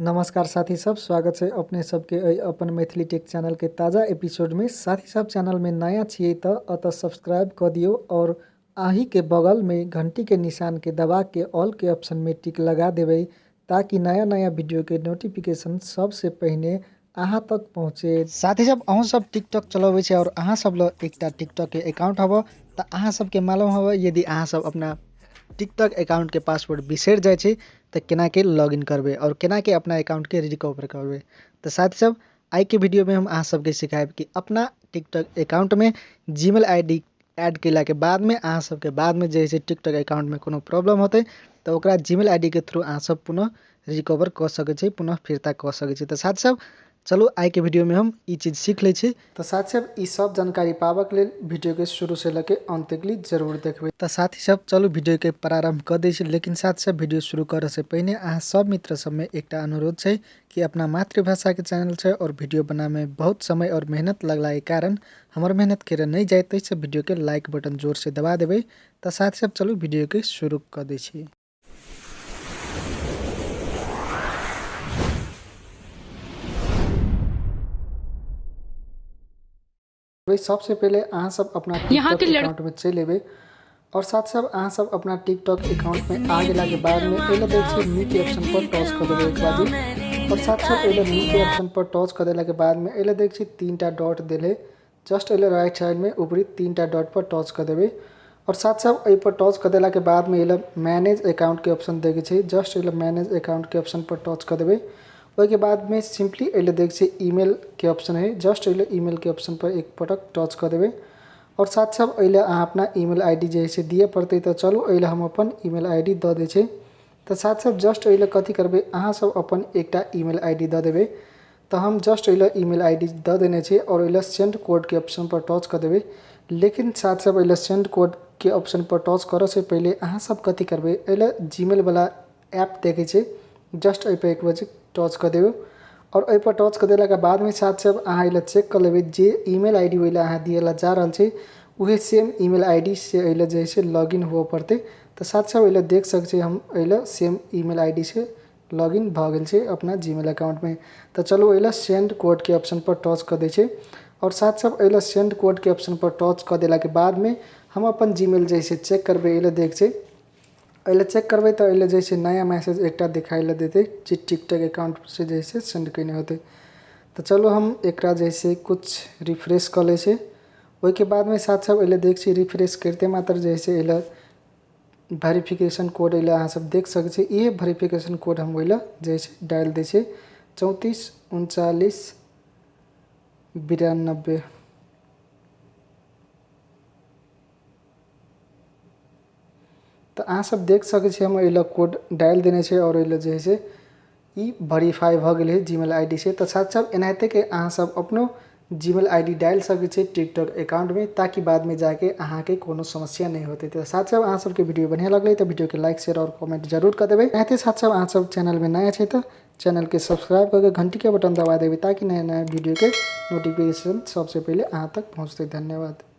नमस्कार साथी सब, स्वागत है अपने सबके एहि अपन मैथिली टेक चैनल के ताज़ा एपिसोड में। साथी सब चैनल में नया छियै तो अतः सब्सक्राइब कर दियो और आही के बगल में घंटी के निशान के दबा के ऑल के ऑप्शन में टिक लगा देबै ताकि नया नया वीडियो के नोटिफिकेशन सबसे पहिने अहाँ तक पहुँचे। साथी सब अहूँ सब टिकटॉक चलबै छै और अहाँ सब लग एकटा टिकटॉक के अकाउंट हब तऽ अहाँ सबके मालूम हब यदि अहाँ सब अपना टिकटॉक अकाउंट के पासवर्ड बिसरि जाइ छै तऽ केना के लॉगिन करबै और केना के अपना अकाउंट के रिकवर करबै। तऽ साथी सब आइ के वीडियो में हम अहाँ सबके सिखायब कि अपना टिकटॉक अकाउंट में जीमेल आईडी ऐड केला के बाद में अहाँ सबके बाद में जे छै टिकटॉक अकाउंट में कोनो प्रॉब्लम होतै तऽ ओकरा जीमेल आईडी के थ्रू अहाँ सब पुनः रिकवर कऽ सकै छी, पुनः फिरता कऽ सकै छी। तऽ साथी सब चलू आइ के वीडियो में हम ई चीज सीख लै छी। तऽ साथी सब ई सब जानकारी पाबक लेल वीडियो के शुरू से लऽ के अंत तक लिए जरूर देखबै। तऽ साथी सब चलू वीडियो के प्रारंभ कऽ दै छी, लेकिन साथी सब वीडियो शुरू करऽ से पहिने अहाँ सब मित्र सब में एकटा अनुरोध छै कि अपना मातृभाषा के चैनल छै और वीडियो बनावे में बहुत समय और मेहनत लगला के कारण हमर मेहनत के नहीं जाइत अछि, वीडियो के लाइक बटन जोर से दबा देबै। तऽ साथी सब चलू वीडियो के शुरू कऽ दै छी। सबसे पहले अहाँ सब अपना यहाँ टिकटॉक के लड़ अकाउंट में चलि एबै और साथ सब अहाँ सब अपना टिकटॉक अकाउंट में आ गेला के बाद में एला देख छी मी के ऑप्शन पर टच कर देबै एक बार और साथ सब एला मी के ऑप्शन पर टच कर देला के बाद में एला देख छी तीन टा डॉट देले, जस्ट एला राइट साइड में ऊपरी तीन टा डॉट पर टच कर देबै और साथ सब एहि पर टच कर देला के बाद में एला मैनेज अकाउंट के ऑप्शन देखे छी, जस्ट एला मैनेज अकाउंट के ऑप्शन पर टच कर देबै। ओहिके बाद में सिंपली एला देख छी ईमेल के ऑप्शन है, जस्ट एला ईमेल के ऑप्शन पर एक पटक टच कर देबै और साथ सब एला अहाँ अपना ईमेल आईडी जे है से दिए पड़तै। तऽ चलू एला हम अपन ईमेल आईडी दऽ दै छी। तऽ साथ सब जस्ट एला कथी करबै, अहाँ सब अपन एकटा ईमेल आईडी दऽ देबै। तऽ हम जस्ट एला ईमेल आईडी दऽ देने छी और एला सेंड कोड के ऑप्शन पर टच कर देबै। लेकिन साथ सब एला सेंड कोड के ऑप्शन पर टच करऽ से पहिले अहाँ सब कथी करबै, एला जीमेल वाला ऐप देखै छी, जस्ट एहि पर एक बार टच कर देबै और एहि पर टच कर देला के बाद में साथ सब अहाँ एला चेक कर लेबै जे ईमेल आईडी ओहिला अहाँ दिएला जा रहल छी उहे सेम ईमेल आईडी से एला जे है लॉगिन हुअ पड़तै। तऽ साथ सब एला देख सकै छी हम एला सेम ईमेल आईडी से लॉगिन भऽ गेल छै अपना जीमेल अकाउंट में। तऽ चलू एला सेंड कोड के ऑप्शन पर टच कर दै छी और साथ सब एला सेंड कोड के ऑप्शन पर टच कर देला के बाद में हम अपन जीमेल जे है चेक करबै। एला देख छी, एला चेक करबै तऽ एला जे है नया मैसेज एकटा दिखाई ला देतै जे टिकटॉक अकाउंट से जे है सेंड केने होतै। तऽ चलू हम एकरा जे है कुछ रिफ्रेश कऽ लै छी। ओहिके बाद में साथ सब एला देख छी रिफ्रेश करिते मात्र जे है एला वेरिफिकेशन कोड एला अहाँ सब देख सकै छी। इहे वेरिफिकेशन कोड हम ओहिला जे है डालि दै छी 34 39 92। तऽ अहाँ सब देख सकै छी हम एला कोड डालि देने छी और एला जे है ई वेरीफाई भऽ गेलै जीमेल आईडी से। तऽ साथ सब एनाहिते के अहाँ सब अपनो जीमेल आईडी डालि सकै छी टिकटॉक अकाउंट में ताकि बाद में जाके अहाँके कोनो समस्या नहि होतै। तऽ साथ सब अहाँ सबके वीडियो बढ़िया लगलै तऽ वीडियो के लाइक शेयर और कमेंट जरूर कऽ देबै। एनाहिते साथ सब अहाँ सब चैनल में नया छै तऽ चैनल के सब्सक्राइब करके घंटी के बटन दबा देबै ताकि नया नया वीडियो के नोटिफिकेशन सबसे पहिले अहाँ तक पहुँचतै। धन्यवाद।